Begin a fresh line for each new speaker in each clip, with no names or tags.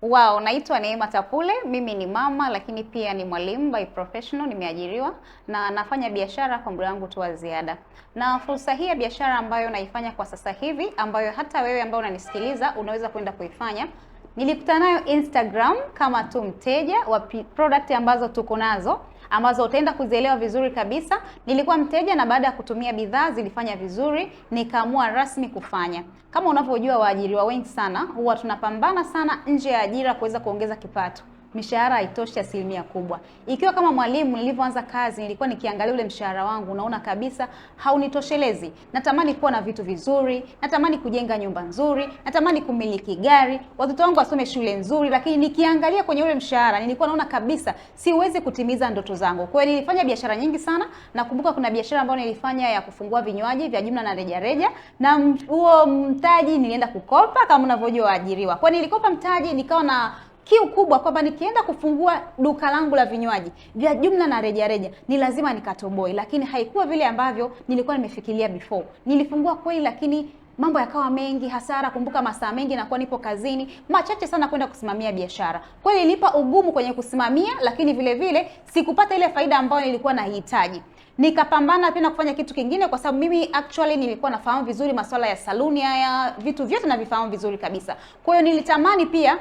Wow, naitwa Neema Tapule, mimi ni mama lakini pia ni mwalimu by professional, nimeajiriwa na nafanya biashara kwa muda wangu tu wa ziada. Na fursa hii ya biashara ambayo naifanya kwa sasa hivi, ambayo hata wewe ambao unanisikiliza unaweza kwenda kuifanya, nilikutana nayo Instagram kama tu mteja wa product ambazo tuko nazo ambazo utaenda kuzielewa vizuri kabisa. Nilikuwa mteja na baada ya kutumia bidhaa zilifanya vizuri, nikaamua rasmi kufanya. Kama unavyojua, waajiriwa wengi sana huwa tunapambana sana nje ya ajira kuweza kuongeza kipato. Mishahara haitoshi asilimia kubwa. Ikiwa kama mwalimu nilivyoanza kazi, nilikuwa nikiangalia ule mshahara wangu, naona kabisa haunitoshelezi. Natamani kuwa na vitu vizuri, natamani kujenga nyumba nzuri, natamani kumiliki gari, watoto wangu wasome shule nzuri, lakini nikiangalia kwenye ule mshahara nilikuwa naona kabisa siwezi kutimiza ndoto zangu. Kwa hiyo nilifanya biashara nyingi sana. Nakumbuka kuna biashara ambayo nilifanya ya kufungua vinywaji vya jumla na rejareja, na huo mtaji nilienda kukopa kama unavyojua waajiriwa. Kwa hiyo nilikopa mtaji, nikawa na kiu kubwa kwamba nikienda kufungua duka langu la vinywaji vya jumla na rejareja ni lazima nikatoboe, lakini haikuwa vile ambavyo nilikuwa nimefikiria before. Nilifungua kweli, lakini mambo yakawa mengi, hasara. Kumbuka masaa mengi nakuwa nipo kazini, machache sana kwenda kusimamia biashara. Kwa hiyo ilinipa ugumu kwenye kusimamia, lakini vile vile sikupata ile faida ambayo nilikuwa nahitaji. Nikapambana tena kufanya kitu kingine, kwa sababu mimi actually nilikuwa nafahamu vizuri masuala ya saluni, haya vitu vyote navifahamu vizuri kabisa. Kwa hiyo nilitamani pia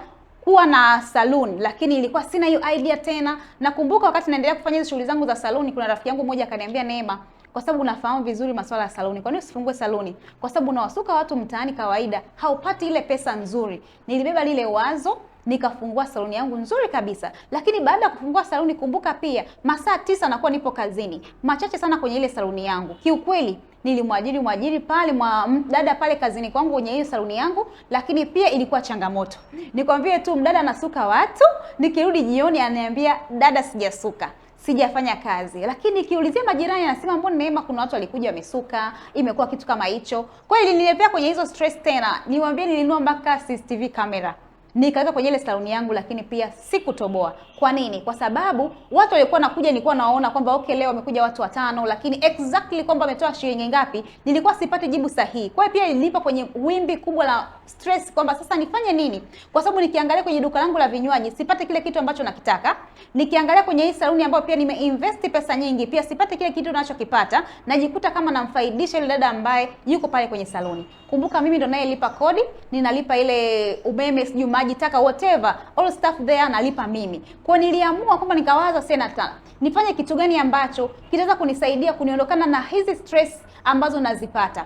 kuwa na salon, lakini ilikuwa sina hiyo idea tena. Nakumbuka wakati naendelea kufanya hizo shughuli zangu za saluni, kuna rafiki yangu mmoja akaniambia, Neema, kwa sababu unafahamu vizuri masuala ya saluni, kwa nini usifungue saluni? Kwa sababu unawasuka watu mtaani kawaida, haupati ile pesa nzuri. Nilibeba lile wazo nikafungua saluni yangu nzuri kabisa. Lakini baada ya kufungua saluni, kumbuka pia masaa 9 nakuwa nipo kazini, machache sana kwenye ile saluni yangu. Kiukweli nilimwajiri mwajiri pale mdada pale kazini kwangu kwenye hiyo saluni yangu, lakini pia ilikuwa changamoto. Nikwambie tu, mdada anasuka watu, nikirudi jioni ananiambia dada, sijasuka, sijafanya kazi. Lakini nikiulizia majirani anasema mbona Neema, kuna watu walikuja wamesuka, imekuwa kitu kama hicho. Kwa hiyo iliniletea kwenye hizo stress tena. Niwaambie, nilinunua mpaka CCTV camera nikaweka kwenye ile saluni yangu, lakini pia sikutoboa. Kwa nini? Kwa sababu watu walikuwa nakuja, nilikuwa naona kwamba okay, leo wamekuja watu watano, lakini exactly kwamba wametoa shilingi ngapi, nilikuwa sipati jibu sahihi. Kwa hiyo pia ilinipa kwenye wimbi kubwa la stress kwamba sasa nifanye nini, kwa sababu nikiangalia kwenye duka langu la vinywaji sipati kile kitu ambacho nakitaka, nikiangalia kwenye hii saluni ambayo pia nimeinvest pesa nyingi, pia sipati kile kitu ninachokipata, najikuta kama namfaidisha yule dada ambaye yuko pale kwenye saluni. Kumbuka mimi ndo nayelipa kodi, ninalipa ile umeme, sijui maji taka, whatever, all stuff there nalipa mimi. Kwa niliamua kwamba nikawaza sena nifanye kitu gani ambacho kitaweza kunisaidia kuniondokana na hizi stress ambazo nazipata.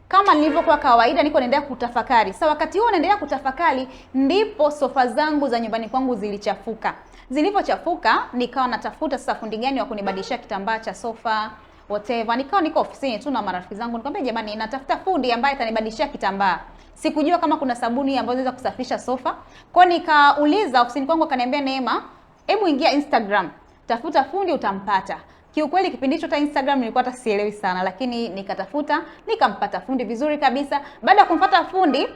Kama nilivyokuwa kawaida, niko naendelea kutafakari. Sasa wakati huo naendelea kutafakari, ndipo sofa zangu za nyumbani kwangu zilichafuka. Zilivyochafuka, nikawa natafuta sasa fundi gani wa kunibadilishia kitambaa cha sofa whatever. Nikawa niko ofisini tu na marafiki zangu, nikamwambia jamani, natafuta fundi ambaye atanibadilishia kitambaa. Sikujua kama kuna sabuni ambayo inaweza kusafisha sofa. Kwa nikauliza ofisini kwangu, akaniambia Neema, hebu ingia Instagram, tafuta fundi utampata. Kiukweli kipindi hicho hata Instagram nilikuwa hata sielewi sana, lakini nikatafuta nikampata fundi vizuri kabisa. Baada ya kumpata fundi,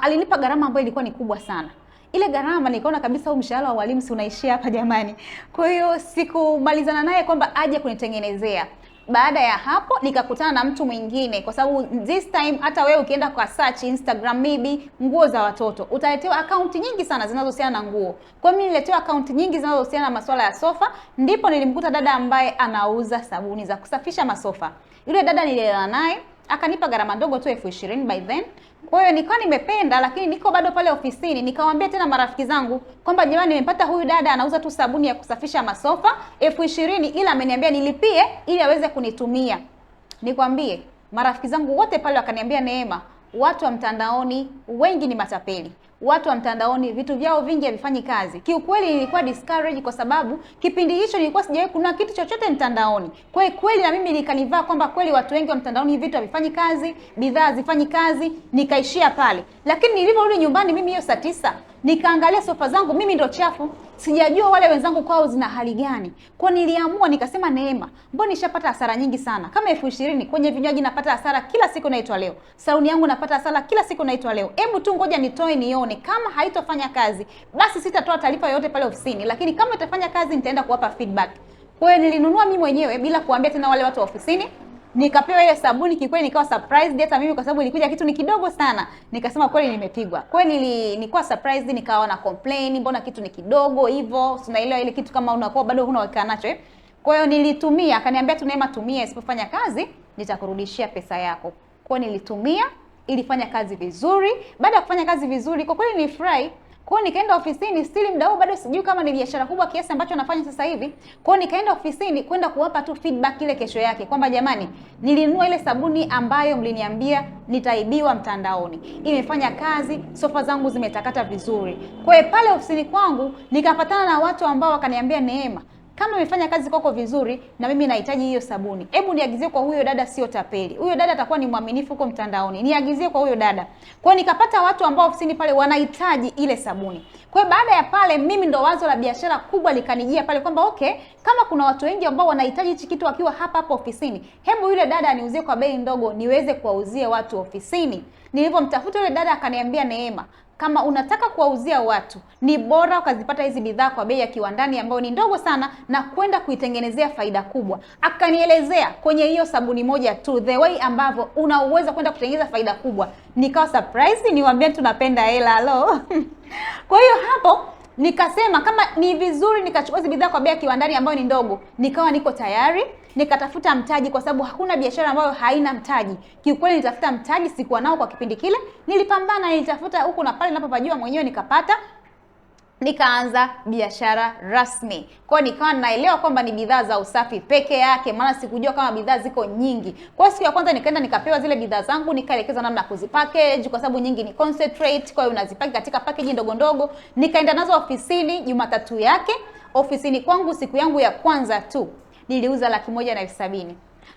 alinipa gharama ambayo ilikuwa ni kubwa sana. Ile gharama nikaona kabisa huu mshahara wa walimu si unaishia hapa jamani. Kwa hiyo sikumalizana naye kwamba aje kunitengenezea. Baada ya hapo nikakutana na mtu mwingine, kwa sababu this time hata wewe ukienda kwa search Instagram maybe nguo za watoto utaletewa akaunti nyingi sana zinazohusiana na nguo. Kwa hiyo mimi nililetewa akaunti nyingi zinazohusiana na masuala ya sofa, ndipo nilimkuta dada ambaye anauza sabuni za kusafisha masofa. Yule dada nilielewana naye akanipa gharama ndogo tu 20,000 by then. Kwa hiyo nikawa nimependa, lakini niko bado pale ofisini, nikawaambia tena marafiki zangu kwamba jamani, nimepata huyu dada anauza tu sabuni ya kusafisha masofa 20,000, ila ameniambia nilipie ili aweze kunitumia. Nikwambie, marafiki zangu wote pale wakaniambia, Neema, watu wa mtandaoni wengi ni matapeli, watu wa mtandaoni vitu vyao vingi havifanyi kazi. Kiukweli nilikuwa discouraged kwa sababu kipindi hicho nilikuwa sijawahi kununua kitu chochote mtandaoni. Kwa hiyo kweli na mimi nikanivaa kwamba kweli watu wengi wa mtandaoni vitu havifanyi kazi, bidhaa hazifanyi kazi, nikaishia pale. Lakini nilivyorudi nyumbani mimi hiyo saa 9 nikaangalia sofa zangu mimi ndo chafu, sijajua wale wenzangu kwao zina hali gani. Kwa niliamua nikasema, Neema, mbona nishapata hasara nyingi sana kama 20,000 kwenye vinywaji napata hasara kila siku naitwa leo, saluni yangu napata hasara kila siku naitwa leo. Hebu tu ngoja nitoe nione kama haitofanya kazi, basi sitatoa taarifa yoyote pale ofisini, lakini kama itafanya kazi nitaenda kuwapa feedback. Kwa hiyo nilinunua mimi mwenyewe bila kuambia tena wale watu wa ofisini. Nikapewa ile sabuni, kikweli nikawa surprised hata mimi kwa sababu ilikuja kitu ni kidogo sana. Nikasema kweli nimepigwa. Kweli nilikuwa surprised, nikawa na complain, mbona kitu ni kidogo hivyo? Unaelewa ile kitu kama unakuwa bado huna uhakika nacho eh. Kwa hiyo nilitumia, akaniambia tu Neema, tumia, isipofanya kazi nitakurudishia pesa yako. Kwa hiyo nilitumia, ilifanya kazi vizuri. Baada ya kufanya kazi vizuri, kwa kweli nilifurahi. Kwa hiyo nikaenda ofisini, still muda huo bado sijui kama ni biashara kubwa kiasi ambacho nafanya sasa hivi. Kwa hiyo nikaenda ofisini kwenda kuwapa tu feedback ile kesho yake kwamba jamani, nilinunua ile sabuni ambayo mliniambia nitaibiwa mtandaoni. Imefanya kazi, sofa zangu zimetakata vizuri. Kwa hiyo pale ofisini kwangu nikapatana na watu ambao wakaniambia, Neema, kama imefanya kazi kwako vizuri na mimi nahitaji hiyo sabuni, hebu niagizie kwa huyo dada, sio tapeli. Huyo dada atakuwa ni mwaminifu huko mtandaoni, niagizie kwa huyo dada. Kwa hiyo nikapata watu ambao ofisini pale wanahitaji ile sabuni. Kwa hiyo baada ya pale, mimi ndo wazo la biashara kubwa likanijia pale kwamba okay, kama kuna watu wengi ambao wanahitaji hichi kitu wakiwa hapa hapa ofisini, hebu yule dada aniuzie kwa bei ndogo niweze kuwauzia watu ofisini. Nilivyomtafuta yule dada akaniambia, Neema, kama unataka kuwauzia watu ni bora ukazipata hizi bidhaa kwa bei ya kiwandani ambayo ni ndogo sana na kwenda kuitengenezea faida kubwa. Akanielezea kwenye hiyo sabuni moja tu the way ambavyo una uwezo kwenda kutengeneza faida kubwa. Nikawa surprise, niwaambie tunapenda hela alo. Kwa hiyo hapo nikasema kama ni vizuri nikachukua hizi bidhaa kwa bei ya kiwandani ambayo ni ndogo, nikawa niko tayari. Nikatafuta mtaji kwa sababu hakuna biashara ambayo haina mtaji. Kiukweli nilitafuta mtaji, sikuwa nao kwa kipindi kile. Nilipambana, nilitafuta huku na pale ninapopajua mwenyewe nikapata. Nikaanza biashara rasmi. Kwa hiyo nikawa naelewa kwamba ni bidhaa za usafi peke yake, maana sikujua kama bidhaa ziko nyingi. Kwa hiyo siku ya kwanza nikaenda nikapewa zile bidhaa zangu, nikaelekezwa namna ya kuzipackage kwa sababu nyingi ni concentrate, kwa hiyo unazipack katika package ndogo ndogo. Nikaenda nazo ofisini Jumatatu yake. Ofisini kwangu siku yangu ya kwanza tu niliuza 170,000.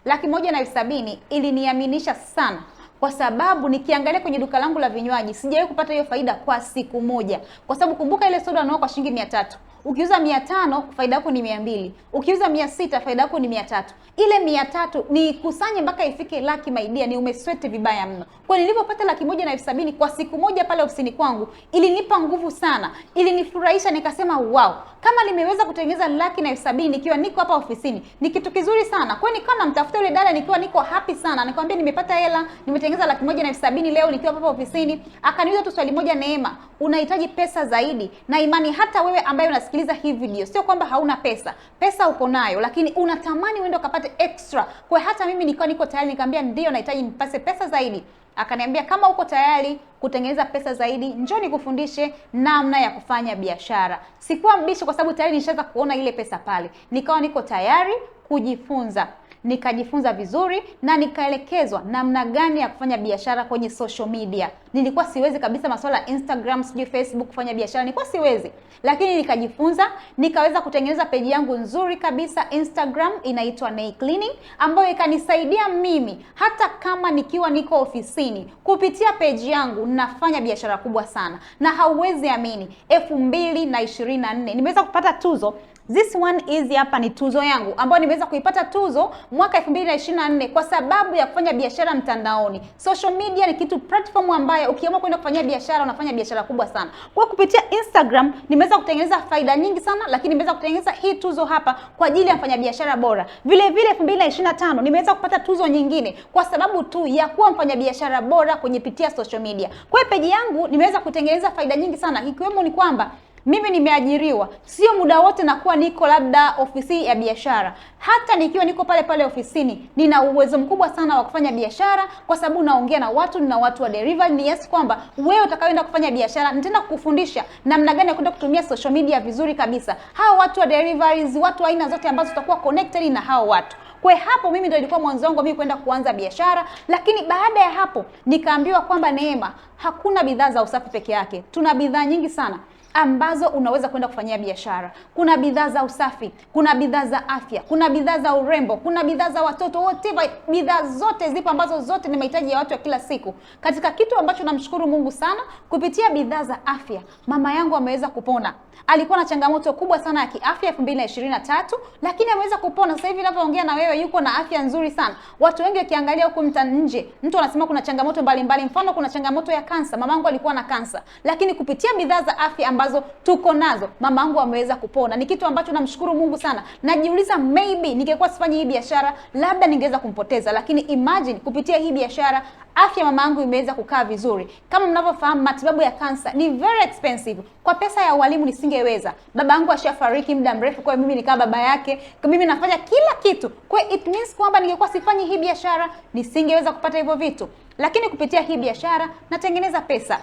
170,000 iliniaminisha sana, kwa sababu nikiangalia kwenye duka langu la vinywaji sijawahi kupata hiyo faida kwa siku moja. Kwa sababu kumbuka ile soda unanunua kwa shilingi 300. Ukiuza 500 faida yako ni 200. Ukiuza 600 faida yako ni 300. Ile 300 niikusanye mpaka ifike laki, my dear, ni umeswete vibaya mno. Kwa nilipopata 170,000 kwa siku moja pale ofisini kwangu, ilinipa nguvu sana, ilinifurahisha. Nikasema wow, kama nimeweza kutengeneza 170,000 nikiwa niko hapa ofisini, ni kitu kizuri sana. Kwa hiyo nikawa namtafuta yule dada nikiwa niko happy sana. Nikamwambia nimepata hela, nimetengeneza 170,000 leo nikiwa hapa ofisini. Akaniuliza tu swali moja, Neema, unahitaji pesa zaidi? Na imani hata wewe ambaye unasikiliza hii video, sio kwamba hauna pesa, pesa uko nayo, lakini unatamani uende ukapate extra. Kwa hata mimi nilikuwa niko tayari, nikamwambia ndio, nahitaji nipate pesa zaidi. Akaniambia kama uko tayari kutengeneza pesa zaidi, njoo nikufundishe namna ya kufanya biashara. Sikuwa mbishi kwa sababu tayari nishaanza kuona ile pesa pale. Nikawa niko tayari kujifunza. Nikajifunza vizuri na nikaelekezwa namna gani ya kufanya biashara kwenye social media. Nilikuwa siwezi kabisa masuala ya Instagram, sijui Facebook kufanya biashara, nilikuwa siwezi. Lakini nikajifunza, nikaweza kutengeneza page yangu nzuri kabisa Instagram, inaitwa Nay Cleaning, ambayo ikanisaidia mimi hata kama nikiwa niko ofisini, kupitia page yangu nafanya biashara kubwa sana. Na hauwezi amini, 2024 nimeweza kupata tuzo. This one is hapa ni tuzo yangu ambayo nimeweza kuipata tuzo mwaka 2024 kwa sababu ya kufanya biashara mtandaoni. Social media ni kitu platform ambayo ukiamua kwenda kufanyia biashara unafanya biashara kubwa sana. Kwa kupitia Instagram nimeweza kutengeneza faida nyingi sana, lakini nimeweza kutengeneza hii tuzo hapa kwa ajili ya mfanyabiashara bora. Vile vile 2025 nimeweza kupata tuzo nyingine kwa sababu tu ya kuwa mfanyabiashara bora kwenye pitia social media. Kwa hiyo page yangu nimeweza kutengeneza faida nyingi sana, ikiwemo ni kwamba mimi nimeajiriwa, sio muda wote nakuwa niko labda ofisi ya biashara. Hata nikiwa niko pale pale ofisini, nina uwezo mkubwa sana wa kufanya biashara kwa sababu naongea na watu, nina watu wa delivery. Ni yes kwamba wewe utakayoenda kufanya biashara, nitaenda kukufundisha namna gani ya kwenda kutumia social media vizuri kabisa. Hao watu wa deliveries, watu aina zote ambazo tutakuwa connected na hao watu. Kwa hapo mimi ndio ilikuwa mwanzo wangu mimi kwenda kuanza biashara, lakini baada ya hapo nikaambiwa kwamba Neema, hakuna bidhaa za usafi peke yake. Tuna bidhaa nyingi sana ambazo unaweza kwenda kufanyia biashara. Kuna bidhaa za usafi, kuna bidhaa za afya, kuna bidhaa za urembo, kuna bidhaa za watoto, whatever, bidhaa zote zipo ambazo zote ni mahitaji ya watu ya kila siku. Katika kitu ambacho namshukuru Mungu sana, kupitia bidhaa za afya, mama yangu ameweza kupona. Alikuwa na changamoto kubwa sana ya kiafya 2023, lakini ameweza kupona. Sasa hivi ninavyoongea na wewe ambayo yuko na afya nzuri sana. Watu wengi wakiangalia huku mta nje, mtu anasema kuna changamoto mbalimbali, mfano kuna changamoto ya kansa. Mamangu alikuwa na kansa, lakini kupitia bidhaa za afya ambazo tuko nazo mamangu ameweza kupona. Ni kitu ambacho namshukuru Mungu sana. Najiuliza, maybe ningekuwa sifanyi hii biashara labda ningeweza kumpoteza, lakini imagine kupitia hii biashara afya mamangu imeweza kukaa vizuri. Kama mnavyofahamu, matibabu ya kansa ni very expensive. Kwa pesa ya ualimu nisingeweza. Baba yangu ashafariki muda mrefu, kwa hiyo mimi nikaa baba yake, kwa mimi nafanya kila kitu. Kwa hiyo it means kwamba ningekuwa sifanyi hii biashara nisingeweza kupata hivyo vitu, lakini kupitia hii biashara natengeneza pesa.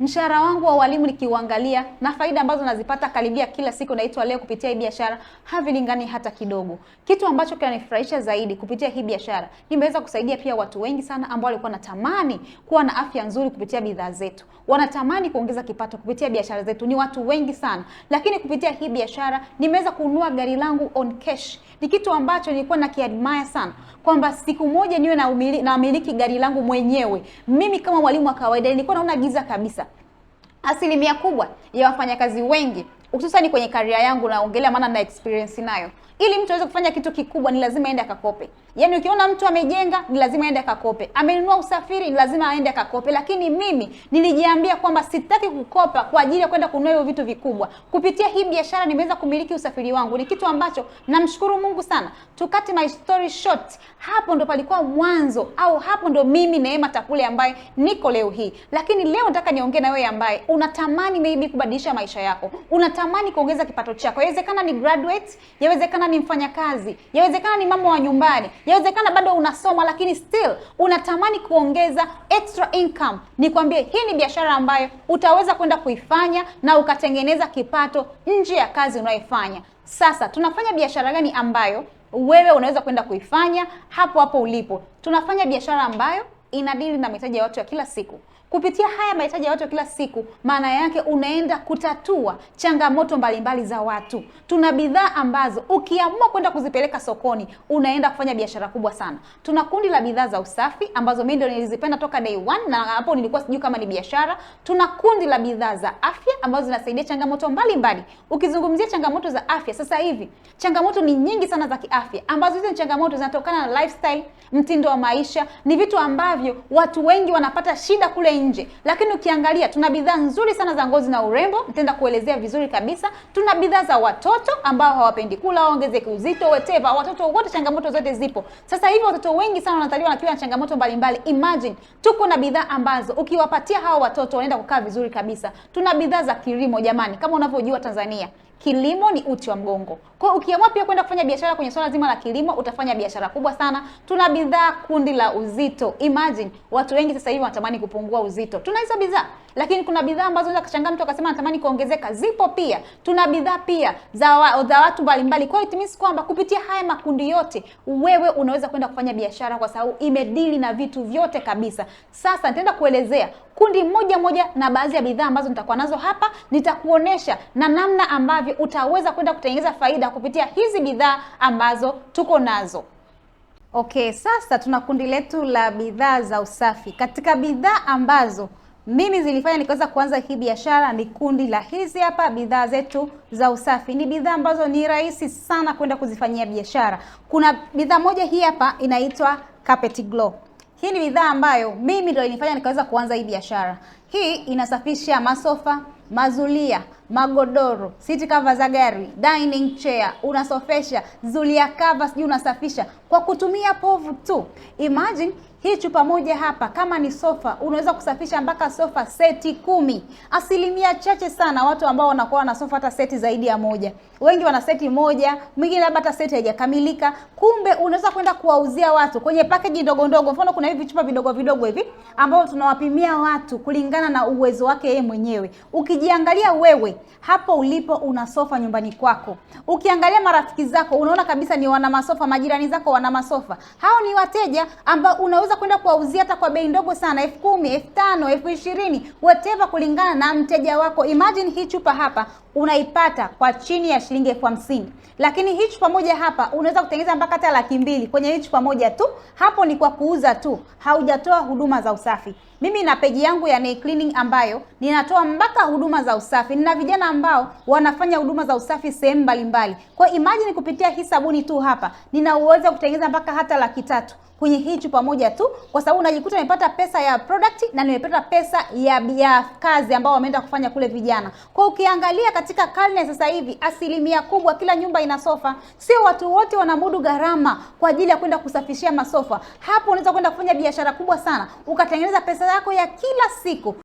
Mshahara wangu wa ualimu nikiuangalia na faida ambazo nazipata karibia kila siku naitwa leo kupitia hii biashara havilingani hata kidogo. Kitu ambacho kinanifurahisha zaidi kupitia hii biashara, nimeweza kusaidia pia watu wengi sana ambao walikuwa wanatamani kuwa na afya nzuri kupitia bidhaa zetu, wanatamani kuongeza kipato kupitia biashara zetu, ni watu wengi sana. Lakini kupitia hii biashara nimeweza kununua gari langu on cash. Ni kitu ambacho nilikuwa nakiadmire sana kwamba siku moja niwe na miliki gari langu mwenyewe. Mimi kama mwalimu wa kawaida nilikuwa naona giza kabisa. Asilimia kubwa ya wafanyakazi wengi hususani kwenye career yangu naongelea, maana na experience nayo. Ili mtu aweze kufanya kitu kikubwa ni lazima aende akakope. Yaani ukiona mtu amejenga ni lazima aende akakope, amenunua usafiri ni lazima aende akakope. Lakini mimi nilijiambia kwamba sitaki kukopa kwa ajili ya kwenda kununua hivyo vitu vikubwa. Kupitia hii biashara nimeweza kumiliki usafiri wangu, ni kitu ambacho namshukuru Mungu sana. To cut my story short, hapo ndo palikuwa mwanzo au hapo ndo mimi Neema Takule ambaye niko leo hii. Lakini leo nataka niongee na wewe ambaye unatamani maybe kubadilisha maisha yako, unatamani kuongeza kipato chako. Yawezekana ni graduate, yawezekana ni mfanyakazi, yawezekana ni mama wa nyumbani, yawezekana bado unasoma, lakini still unatamani kuongeza extra income. Nikwambie, hii ni biashara ambayo utaweza kwenda kuifanya na ukatengeneza kipato nje ya kazi unayoifanya. Sasa tunafanya biashara gani ambayo wewe unaweza kwenda kuifanya hapo hapo ulipo? Tunafanya biashara ambayo inadili na mahitaji ya watu ya kila siku. Kupitia haya mahitaji ya watu ya kila siku, maana yake unaenda kutatua changamoto mbalimbali za watu. Tuna bidhaa ambazo ukiamua kwenda kuzipeleka sokoni, unaenda kufanya biashara kubwa sana. Tuna kundi la bidhaa za usafi ambazo mimi ndio nilizipenda toka day one, na hapo nilikuwa sijui kama ni biashara. Tuna kundi la bidhaa za afya ambazo zinasaidia changamoto mbalimbali. Ukizungumzia changamoto za afya sasa hivi, changamoto ni nyingi sana za kiafya, ambazo hizo changamoto zinatokana na lifestyle, mtindo wa maisha, ni vitu ambavyo watu wengi wanapata shida kule nje. Lakini ukiangalia tuna bidhaa nzuri sana za ngozi na urembo, nitaenda kuelezea vizuri kabisa. Tuna bidhaa za watoto ambao hawapendi kula, waongezeke uzito, whatever. Watoto wote changamoto zote zipo. Sasa hivi watoto wengi sana wanazaliwa wakiwa na changamoto mbalimbali. Imagine tuko na bidhaa ambazo ukiwapatia hawa watoto wanaenda kukaa vizuri kabisa. Tuna bidhaa za kilimo jamani, kama unavyojua Tanzania kilimo ni uti wa mgongo. Kwa hiyo ukiamua pia kwenda kufanya biashara kwenye swala zima la kilimo utafanya biashara kubwa sana. Tuna bidhaa kundi la uzito. Imagine watu wengi sasa hivi wanatamani kupungua uzito. Tuna hizo bidhaa. Lakini kuna bidhaa ambazo unaweza kushangaa mtu akasema anatamani kuongezeka, zipo pia. Tuna bidhaa pia za watu mbalimbali. Kwa hiyo it means kwamba kupitia haya makundi yote wewe unaweza kwenda kufanya biashara kwa sababu imedili na vitu vyote kabisa. Sasa nitaenda kuelezea kundi moja moja na baadhi ya bidhaa ambazo nitakuwa nazo hapa, nitakuonesha na namna ambavyo utaweza kwenda kutengeneza faida kupitia hizi bidhaa ambazo tuko nazo. Okay, sasa tuna kundi letu la bidhaa za usafi. Katika bidhaa ambazo mimi zilifanya nikaweza kuanza hii biashara ni kundi la hizi hapa bidhaa zetu za usafi. Ni bidhaa ambazo ni rahisi sana kwenda kuzifanyia biashara. Kuna bidhaa moja hii hapa inaitwa Carpet Glow. Hii ni bidhaa ambayo mimi ndio ilinifanya nikaweza kuanza hii biashara. Hii inasafisha masofa, mazulia, magodoro, seat cover za gari, dining chair, unasofesha, zulia cover, sijui unasafisha kwa kutumia povu tu. Imagine hii chupa moja hapa kama ni sofa unaweza kusafisha mpaka sofa seti 10. Asilimia chache sana watu ambao wanakuwa na sofa hata seti zaidi ya moja. Wengi wana seti moja, mwingine labda hata seti haijakamilika. Kumbe unaweza kwenda kuwauzia watu kwenye package ndogo ndogo. Mfano kuna hivi vichupa vidogo vidogo hivi ambao tunawapimia watu kulingana na uwezo wake yeye mwenyewe. Ukijiangalia wewe hapo ulipo una sofa nyumbani kwako. Ukiangalia marafiki zako unaona kabisa ni wana masofa, majirani zako wana masofa. Hao ni wateja ambao unaweza Unaweza kwenda kuwauzia hata kwa bei ndogo sana, 10,000, 5,000, 20,000, whatever, kulingana na mteja wako. Imagine hii chupa hapa unaipata kwa chini ya shilingi 50,000, lakini hii chupa moja hapa unaweza kutengeneza mpaka hata 200,000 kwenye hii chupa moja tu. Hapo ni kwa kuuza tu, haujatoa huduma za usafi. Mimi na peji yangu ya Nay Cleaning ambayo ninatoa mpaka huduma za usafi. Nina vijana ambao wanafanya huduma za usafi sehemu mbalimbali. Kwa imagine kupitia hii sabuni tu hapa nina uwezo kutengeneza mpaka hata 300,000 kwenye hii chupa moja tu, kwa sababu unajikuta nimepata pesa ya product na nimepata pesa ya kazi ambao wameenda kufanya kule vijana. Kwa ukiangalia katika karne sasa hivi, asilimia kubwa kila nyumba ina sofa. Sio watu wote wanamudu gharama kwa ajili ya kwenda kusafishia masofa. Hapo unaweza kwenda kufanya biashara kubwa sana, ukatengeneza pesa yako ya kila siku.